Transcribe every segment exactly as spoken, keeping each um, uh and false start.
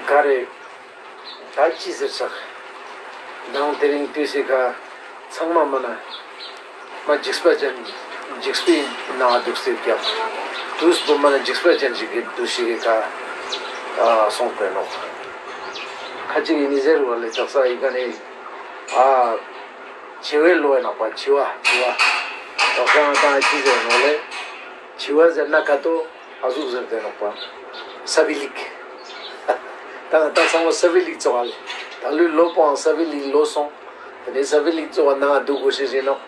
ག་རེ། ད་ཅི་ཟེར་ཆག་དང་དེ་རིང་དུས་སི་ཁ་ཚང་མ་མ་ན་མ་འཇིགས་པ་ཅན། འཇིགས་པའི་ནང་འདུག་ཟེར་ཀྱང་དུས་པོ་མ་ན་འཇིགས་པ་ཅན་ཞིག་གི་དུས་ཤིག་གི་ཁ་སོང་པའི་ནོག་ཁ་ཅིག་ཡིན་ནི་ཟེར་བ་ལས་དག་ས་ཡི་ག་ནས་ཨ་འཆི་བའི་ལོ་ཡིན་ནོག་པ། འཆི་བ་འཆི་བ་དག་ས་ང་དང་ཅི་ཟེར་ནོག་ལས་འཆི་བ་ཟེར་ན་ཀ་ཏོ། ཨ་ཟུག་ཟེར་ཏེ་ནོག་པ། ས་བི་ལིག་ད་ད་ཚང་མ་ས་བི་ལིག་ཙོགས་ལེ། ད་ལོའི་ལོ་པོའང་ས་བི་ལིག་ལོ་སོང་། དེ་ནས་ས་བི་ལིག་ཙོགས་ནང་འདུག་དགོས་ཤེས་ཡིན་ནོག་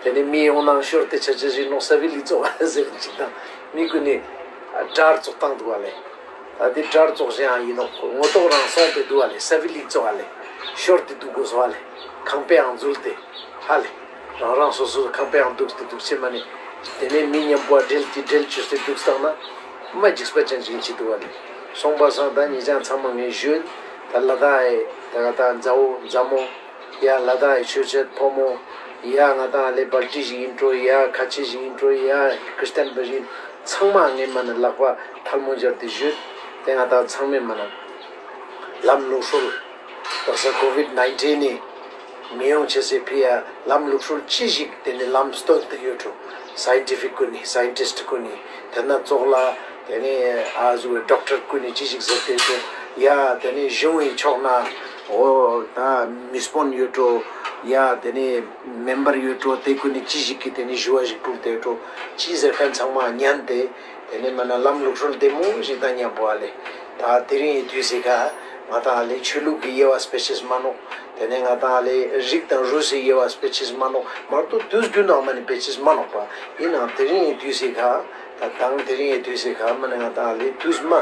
དེ་ནས་མི་ཡོང་ནང་ཤོར་ཏེ་ཆ་ཆ་ཡིན་ནོག་ས་བི་ལིག་ཙོགས་ཟེར་ཅིག་དང་མི་ཀུན་ནས་དགྲར་ཙོགས་བཏང་འདུག་ལེ། ད་དེ་དགྲར་ཙོགས་ཤིག་ཡང་ཡིན་ནོག་ངོ་ཐོག་རང་སོང་སྟེ་འདུག་ལེ། ས་བི་ལིག་ཙོགས་ལེ། ཤོར་ཏེ་འདུག་དགོས་སོ་ལེ། ཁང་པའང་འཛུལ་ཏེ། ཧ་ལེ། རང་རང་སོ་སོ་ཁང་པའང་འདུག་སྟེ་འདུག་ཅེས་མ་ནི། དེ་ནས་མི་མཉམ་པོ་འབྲེལ་གྱི་འབྲེལ་བཅོས་ཏེ་འདུག་བཏང་ན། མ་འཇིགས་པ་ཅན་ཞིག་ཅི་འདུག་བ་ལེ། སོང་པ་སང་ད་ཉེ་ཅང་ཚང་མ་ངས་ཞུས། ད་ལ་དྭགས་ཨེ་ད་ང་དང་མཛའ་བོ་མཛའ་མོ། ཡ་ལ་དྭགས་ཨེ་ཆོས་བྱེད་ཕོ་མོ། ཡ་ང་དང་ལེ་བལ་ཏི་ཞིག་ཡིན་འགྲོ། ཡ་ཁ་ཆེ་ཞིག་ཡིན་འགྲོ། ཡ་ཁྲིས་ཏན་པ་ཞིག་ཡིན། ཚང་མ་ངས་མ་ནི་ལག་པ་ཐལ་མོ་སྦྱར་ཏེ་ཞུས། དེ་ང་དང་ཚང་མས་མ་ནི་ལམ་ལུགས་སྲོལ། དག་ས་ཀོ་ཝིད་ནའིན་ཊིན་ནི་མི་ཡོང་ཆེས་སི་ཕི་ཡ་ལམ་ལུགས་སྲོལ་ཅི་ཞིག་དེ་ནི་ལམ་སྟོན་ཏེ་ཡོད་འགྲོ། སའིན་ཊི་ཕིག་ཀུན་ནི་སའིན་ཊིསྟ་ཀུན་ནི་དེ་ན་ཙོགས་ལ་དེ་ནི་ཨ་ཟུ་ཌོག་ཊར་ཀུན་ནི་ཅི་ཞིག་ཟེར་ཏེ་ཡོད་འགྲོ། ཡ་དེ་ནི་གཞུང་གི་ཕྱོགས་ན་འོ་ད་མི་དཔོན་ཡོད་འགྲོ། ཡ་དེ་ནི་མེམ་བར་ཡོད་འགྲོ། དེ་ཀུན་ནི་ཅི་ཞིག་གི་དེ་ནི་ཞུ་བ་ཞིག་ཕུལ་ཏེ་ཡོད་འགྲོ། ཅི་ཟེར་མཁན་ཚང་མ་ཉན་ཏེ། དེ་ནས་མ་ན་ལམ་ལུགས་སྲོལ་བདེ་མོ་ཞིག་དང་མཉམ་པོ་ཨ་ལེ། ད་དེ་རིང་གི་དུས་སི་ཁ་ང་དང་ཨ་ལེ་ཆོས་ལུགས་ཀྱི་དབྱེ་བ་སྤེལ་ཅེས་མ་ནོག་དེ་ནས་ང་དང་ཨ་ལེ་རིགས་དང་རུས་སི་དབྱེ་བ་སྤེལ་ཅེས་མ་ནོག་མ་གཏོགས་དུས་རྒྱུན་ནང་མ་ནི་སྤེལ་ཅེས་མ་ནོག་པ། ཡིན་ནའང་དེ་རིང་གི་དུས་སི་ཁ་ད་དང་དེ་རིང་གི་དུས་སི་ཁ་མ་ནི་ང་དང་ཨ་ལེ་དུས་མ་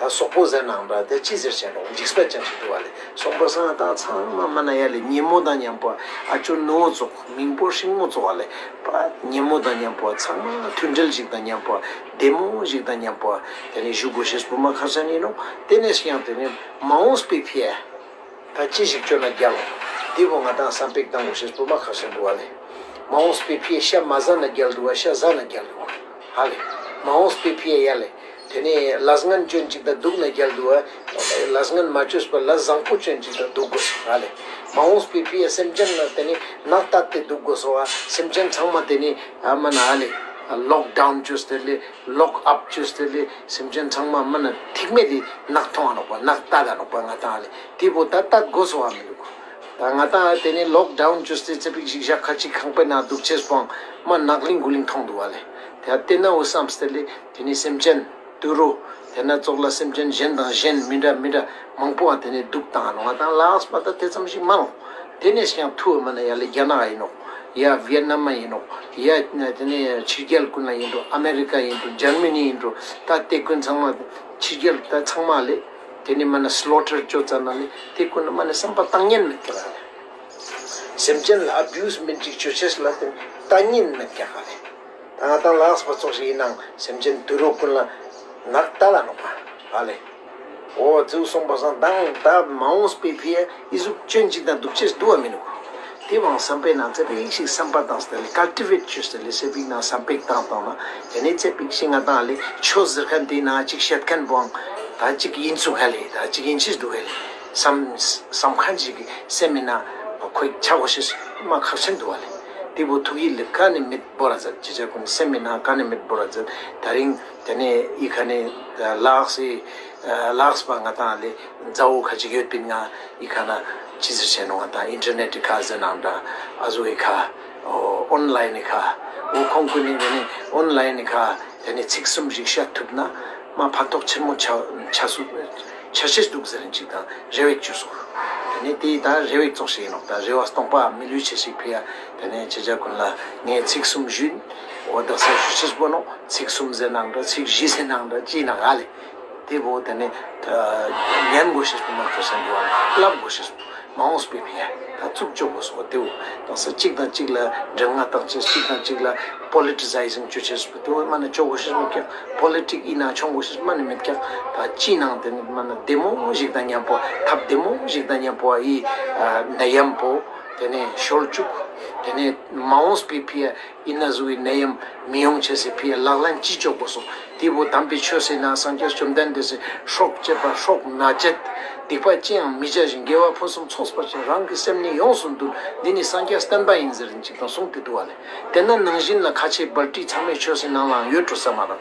ད་སོག་པོ་ཟེར་ནའང་འདྲ། དེ་ཅི་ཟེར་ཅེས་ནོག་འཇིགས་པ་ཅན་ཞིག་འདུག་ཨ་ལེ། སོང་པ་སང་ད་ཚང་མ་མ་ན་ཡ་ལེ་ཉེ་མོ་དང་མཉམ་པོ་ཨ་ཅོ་ནུ་བོ་ཙོགས། མིང་པོ་ཧྲིང་མོ་ཙོགས་ཨ་ལེ། པ་ཉེ་མོ་དང་མཉམ་པོ་ཚང་མ་མཐུན་འབྲེལ་ཞིག་དང་མཉམ་པོ་བདེ་མོ་ཞིག་དང་མཉམ་པོ་དེ་ནི་བཞུགས་དགོས་ཤེས་པོ་མ་ཁག་ཅན་ཡིན་ནོག་དེ་ནས་ཀྱང་དེ་ནི་མ་འོངས་པའི་ཕི་ཡ་ད་ཅི་ཞིག་བཅོ་ན་རྒྱལ་ལོ། དེ་བོ་ང་དང་བསམ་པའི་བཏང་དགོས་ཤེས་པོ་མ་ཁག་ཅན་འདུག་ཨ་ལེ། མ་འོངས་པའི་ཕི་ཡ་ཤ་མ་ཟ་ན་རྒྱལ་འདུག་བ། ཤ་ཟ་ན་རྒྱལ་འདུག་བ། ཧ་ལེ། མ་འོངས་པའི་ཕི་ཡ་ཡ་ལེ། དེ་ནས་ལས་ངན་སྐྱོན་ཅིག་དང་སྡུག་ན་རྒྱལ་འདུག་བ། ལས་ངན་མ་བཅོས་པར་ལས་བཟང་པོ་སྐྱོན་ཅིག་དང་སྡུག་དགོས་སོ་ཧ་ལེ། མ་འོངས་པའི་ཕི་ཡ་སེམས་ཅན་ལ་དེ་ནས་ནག་བཏགས་ཏེ་སྡུག་དགོས་སོ་བ། སེམས་ཅན་ཚང་མ་དེ་ནས་ཨ་མ་ན་ཧ་ལེ། ལོག་ཌའུན་བཅོས་ཏེ་ལེ། ལོག་ཨབ་བཅོས་ཏེ་ལེ། སེམས་ཅན་ཚང་མ་མ་ན་ཐིག་མེད་དེ་ནག་ཐོང་ཨ་ནོག་པ། ནག་བཏགས་ད་ནོག་པ་ང་དང་ཧ་ལེ། དེ་བོ་ད་བཏགས་དགོས་སོ་བ་མི་འདུག་ད་ང་དང་དེ་ནི་ལོག་ཌའུན་བཅོས་ཏེ་ཙེ་པིག་ཞིག་ཞག་ཁ་ཅིག་ཁང་པའི་ནང་འདུག་ཅེས་པོའང་མ་ནག་ལིང་གུ་ལིང་མཐོང་འདུག་བ་ལེ། དེ་ཡང་དེ་ན་འོ་བསམ་སྟེ་ལེ་དེ་ནི་སེམས་ཅན་དུད་འགྲོ་དེ་ན་ཙོགས་ལ་སེམས་ཅན་གཞན་དང་གཞན་མི་འདྲ་མི་འདྲ་མང་པོ་བ་དེ་ནི་སྡུག་བཏང་ང་ནོག་ང་དང་ལགས་པ་ད་དེ་ཙམ་ཞིག་མ་ལོང་། དེ་ནས་ཀྱང་ཐུ་བ་མ་ན་ཡ་ལེ་རྒྱ་ནག་ཡིན་ནོག་ཡ་ཝི་ཡེད་ནམ་ཡིན་ནོག་ཡ་དེ་ནི་ཕྱི་རྒྱལ་ཀུན་ལ་ཡིན་འགྲོ། ཨ་མེ་རི་ཀ་ཡིན་འགྲོ། འཇར་མ་ནི་ཡིན་འགྲོ། ད་དེ་ཀུན་ཚང་མ་ཕྱི་རྒྱལ་ད་ཚང་མ་ལེ། དེ་ནི་མ་ན་སློ་ཊར་བཅོ་ཙ་ན་ལེ་དེ་ཀུན་ལ་མ་ན་བསམ་པ་བཏང་ཉན་མེད་ཀྱག་ལེ། སེམས་ཅན་ལ་ཨ་བིའུ་སི་མེད་ཅིག་བཅོ་ཅེས་ལ་དེ་བཏང་ཉན་མེད་ཀྱག་ལེ། ད་ང་དང་ལགས་པ་ཙོགས་ཤིག་ཡིན་ནའང་སེམས་ཅན་དུད་འགྲོ་ཀུན་ལ་ནག་བཏགས་ད་ནོག་པ་ཧ་ལེ། འོ་ཙུག་སོང་པ་སང་ད་ད་མ་འོངས་པའི་ཕི་ཡ་ཨི་ཟུག་སྐྱོན་ཅིག་དང་སྡུག་ཅེས་འདུག་བ་མི་འདུག་དེ་བང་བསམ་པའི་ནང་ཙེ་པིག་ཞིག་བསམ་པ་བཏང་སྟེ་ལེ་ཀལ་ཊི་ཝེཊ་བཅོས་ཏེ་ལེ་ཙེ་པིག་ནང་བསམ་པའི་བཏང་བཏང་ན་དེ་ནས་ཙེ་པིག་ཞིག་ང་དང་ལེ་ཆོས་ཟེར་མཁན་དེའི་ནང་ཅིག་བཤད་མཁན་པོའང་ད་ཅིག་ཡིན་ཚུག་ཧ་ལེ། ད་ཅིག་ཡིན་ཅེས་འདུག་ཧ་ལེ། བསམ་བསམ་མཁན་ཞིག་གི་སེམས་མི་ནང་ཁོའི་ཆ་དགོས་ཤེས་མ་ཁག་ཆེན་འདུག་བ་ལེ། དེ་བོ་ཐུགས་ཡིད་ལ་ག་ནས་མེད་བོར་ར་མཛད། ཅི་བྱ་ཀུན་སེམས་མི་ནང་ག་ནས་མེད་བོར་ར་མཛད། ད་རིང་དེ་ནས་ཨི་ཁ་ནས་ལགས་སི་ལགས་པ་ང་དང་ལེ་མཛའ་བོ་ཁ་ཅིག་ཡོད་པིན། ང་ཨི་ཁ་ན་ཅི་ཟེར་ཆེ་ནོ་ང་དང་ཨིན་ཊར་ནེཊ་ཁ་ཟེར་ནའང་འདྲ། ཨ་ཟུ་ཨི་ཁ་ཨོ་ཨོན་ལའིན་ཁ་འོ་ཁོང་ཀུན་ནི་དེ་ནས་ཨོན་ལའིན་ཁ་དེ་ནས་ཚིག་གསུམ་ཞིག་བཤད་ཐུབ་ན་མ་ཕན་ཐོགས་ཆེན་མོ་ཆ་ཆ་སུ་ཆ་ཤེས་འདུག་ཟེར་ཅིག་དང་རེ་བ་བཅོས་སོ། དེ་ནས་དེ་ད་རེ་བ་ཙོགས་ཤིག་ཡིན་ནོག་ད་རེ་བ་སྟོང་པ་མི་ལུས་ཆེ་ཞིག་ཕི་ཡ། དེ་ནས་ཁྱེད་ཅག་ཀུན་ལ་ངས་ཚིག་གསུམ་ཞུས། འོ་དག་ས་ཞུ་ཤེས་པོ་ནོ་ཚིག་གསུམ་ཟེར་ནའང་འདྲ། ཚིག་བཞི་ཟེར་ནའང་འདྲ། ཅི་ནའང་ཧ་ལེ། དེ་བོ་དེ་ནས་ཉན་དགོས་ཤེས་པོ་མ་ཁ་སང་འདུག་ཨ་ལེ། ལབ་དགོས་ཤེས་པོ་མ་འོངས་པའི་ཕི་ཡ་ད་ཚུགས་བཅོ་དགོས་སོ། དེ་བོ་དག་ས་གཅིག་དང་གཅིག་ལ་འགྲན་ང་བཏང་ཅེས་གཅིག་དང་གཅིག་ལ་པོ་ལི་ཊི་སའི་ཟིང་བཅོ་ཅེས་པོ་དེ་བོ་མ་ན་བཅོ་དགོས་ཤེས་མེད་ཀྱག་པོ་ལི་ཊིག་ཡིན་ན་ཆོང་དགོས་ཤེས་མ་ནི་མེད་ཀྱག་ད་ཅི་ནའང་དེ་ནི་མ་ན་བདེ་མོ་ཞིག་དང་མཉམ་པོ་ཐབས་བདེ་མོ་ཞིག་དང་མཉམ་པོ་ཨི་ནད་ཡམས་པོ་ དེ་ནས་ཤོར་བཅུག་དེ་ནས་མ་འོངས་པའི་ཕི་ཡ་ཨིན་ན་ཟུག་གི་ནད་ཡམས་མི་ཡོང་ཆེས་སི་ཕི་ཡ་ལག་ལེན་ཅི་ཅོ་དགོས་སོ། དེ་བོ་དམ་པའི་ཆོས་སི་ནང་སངས་རྒྱས་བཅོམ་ལྡན་འདས་སི་སྲོག་བཅད་པ་སྲོག་མ་བཅད། སྡིག་པ་ཅི་ཡང་མི་བྱ་ཞིང་། དགེ་བ་ཕུན་སུམ་ཚོགས་པར་བྱ། རང་གི་སེམས་ནི་ཡོངས་སུ་འདུལ། འདི་ནི་སངས་རྒྱས་བསྟན་པ་ཡིན་ཟེར་ཅིག་དང་གསུངས་ཏེ་འདུག་བ་ལེ། དེ་ན་ནང་བཞིན་ལ་ཁ་ཆེ་སྦལ་ཏི་ཚང་མའི་ཆོས་སི་ནང་ལའང་ཡོད་འགྲོ་ས་མ་རེད།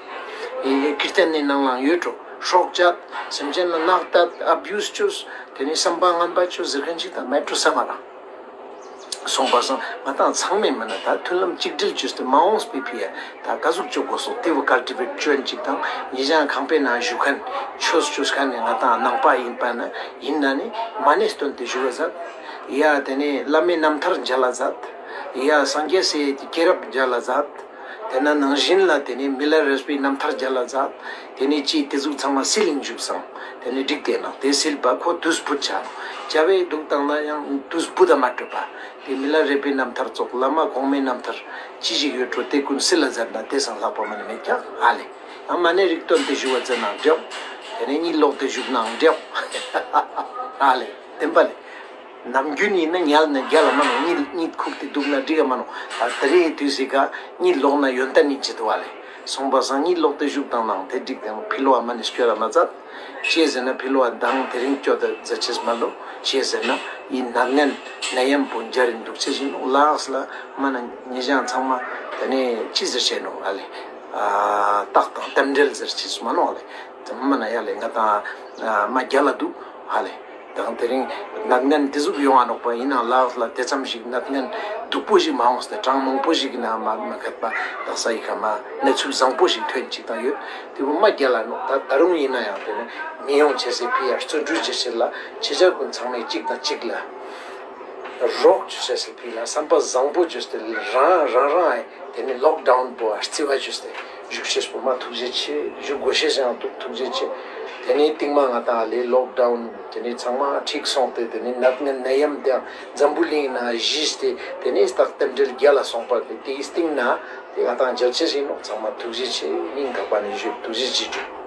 ཨེ་ཀིརྟན་ནི་ནང་ལའང་ཡོད་འགྲོ། སྲོག་བཅད། སེམས་ཅན་ལ་ནག་བཏད། ཨ་བིའུ་སི་བཅོས། དེ་ནི་བསམ་པ་ངན་པ་བཅོས་ཟེར་མཁན་ཅིག་དང་མེད་འགྲོ་ས་མ་རེད། སོང་པ་སང་ང་དང་ཚང་མས་མ་ན་ད་མཐུན་ལམ་གཅིག་སྒྲིལ་བཅོས་ཏེ་མ་འོངས་པའི་ཕི་ཡ་ད་ག་ཟུག་བཅོ་དགོས་སོ། དེ་བོ་ཀལ་ཊི་བེཊ་བཅོན་ཅིག་དང་ཉེ་ཞང་ཁང་པའི་ནང་བཞུགས་མཁན་ཆོས་བཅོས་མཁན་ནི་ང་དང་ནང་པ་ཡིན་པ་ན་ཡིན་ན་ནི་མ་ཎི་བཏོན་ཏེ་བཞུགས་པ་མཛད། ཡ་དེ་ནས་བླ་མའི་རྣམ་ཐར་མཇལ་ལ་མཛད། ཡ་སངས་རྒྱས་སི་སྐྱེས་རབས་མཇལ་ལ་མཛད། དེ་ན་ནང་བཞིན་ལ་དེ་ནས་མི་ལ་རས་པའི་རྣམ་ཐར་མཇལ་ལ་མཛད། དེ་ནས་ཅི་དེ་ཟུག་ཚང་མ་སིལ་ལིང་བཞུགས་སང་། དེ་ནས་འགྲིག་དེ་ན་དེ་སིལ་པ་ཁོ་དུས་བུད་ཆ། བྱ་བའི་འདུག་སྟངས་ན་ཡང་དུས་བུད་དམ་མ་སྤྲོད་པ། དེ་མི་ལ་རས་པའི་རྣམ་ཐར་ཙོགས་བླ་མ་གོང་མའི་རྣམ་ཐར་ཅི་ཞིག་ཡོད་འགྲོ་དེ་ཀུན་སིལ་ལ་མཛད་ན་དེ་སང་ལྷག་པ་མ་ནི་མེད་ཀྱག་ཨ་ལེ། ཡང་མ་ཎི་རིགས་བཏོན་ཏེ་བཞུགས་པ་ཙམ་ན་འགྲིག་དེ་ནས་གཉིད་ལོག་སྟེ་བཞུགས་ནའང་འགྲིག་ཨ་ལེ། བདེན་པ་ལེ། ནམ་རྒྱུན་ཡིན་ན་ཉལ་ན་རྒྱལ་ལ་མ་ནོག་གཉིད་གཉིད་ཁུག་སྟེ་འདུག་ན་འགྲིག་ག་མ་ནོག་ད་དེ་རིང་དུས་སི་ཀ་གཉིད་ལོག་ན་ཡོན་ཏན་ཡིན་ཅི་འདུག་བ་ལེ། སོང་པ་སང་གཉིད་ལོག་སྟེ་བཞུགས་དང་ནང་དེ་འགྲིག་དང་ཕི་ལོ་བ་མ་ནི་སྐྱོ་ར་མ་མཛད། ཅི་ཟེར་ན་ཕི་ལོ་བ་དང་དེ་རིང་སྐྱོ་ད་མཛད་ཅེས་མ་ལོ། ཅི་ཟེར་ན་ཡིན་ནད་ངན་ནད་ཡམས་པོ་འཇར་རིན་འདུག་ཅེས་ཡིན་ནོག་ལགས་ལ་མ་ན་ཉེ་ཞང་ཚང་མ་དེ་ནས་ཅི་ཟེར་ཤེས་ནོག་ཨ་ལེ། རྟགས་དང་རྟེན་འབྲེལ་ཟེར་ཅེས་མ་ནོག་ལེ། མ་ན་ཡ་ལེ་ང་དང་མ་རྒྱལ་ལ་འདུག་ཧ་ལེ། དང་དེ་རིང་ནད་ངན་དེ་ཟུག་ཡོང་ང་ནོག་པ་ཡིན་ན་ལགས་ལ་དེ་ཙམ་ཞིག་ནད་ངན་སྡུག་པོ་ཞིག་མ་འོངས་ཏེ་གྲངས་མང་པོ་ཞིག་ན་མ་མ་ཁད་པ་དག་ས་ཡི་ཁ་མ་གནས་ཚུལ་བཟང་པོ་ཞིག་ཐོན་ཅིག་དང་ཡོད། དེ་བོ་མ་རྒྱལ་ལ་ནོག་ད་ད་རུང་ཡིན་ན་ཡང་དེ་ནི་མི་ཡོང་ཆེས་སི་ཕི་ཡ་བརྩོན་འགྲུས་ཅི་ཆེ་ལ་ཆེ་ཆ་ཀུན་ཚང་མས་གཅིག་དང་གཅིག་ལ་རོགས་ཅོ་ཆེས་སི་ཕི་ལ་བསམ་པ་བཟང་པོ་བཅོས་ཏེ་རང་རང་རང་ཨེ་དེ་ནི་ལོག་ཌའུན་པོ་ཨ་རྩི་བ་བཅོས་ཏེ་བཞུགས་ཤེས་པོ་མ་ཐུགས་རྗེ་ཆེ། བཞུགས་དགོས་ཤེས་ཡང་ཐུགས་ཐུགས་རྗེ་ཆེ། དེ་ནི་སྟིང་མ་ང་དང་ལེ་ལོག་ཌའུན་དེ་ནི་ཚང་མ་འགྲིག་སོང་སྟེ་དེ་ནི་ནད་ངན་ནད་ཡམས་དེ་འཛམ་བུ་གླིང་ན་གཞིས་ཏེ་དེ་ནི་རྟགས་རྟེན་འབྲེལ་རྒྱལ་ལ་སོང་པ་དེ་དེའི་སྟིང་ན་དེ་ང་དང་མཇལ་ཆེས་ཡིན་ནོག་ཚང་མ་ཐུགས་རྗེ་ཆེ། སྙིང་ཐག་པ་ནས་ཞུ་ཐུགས་རྗེ་ཆེ་ཞུ།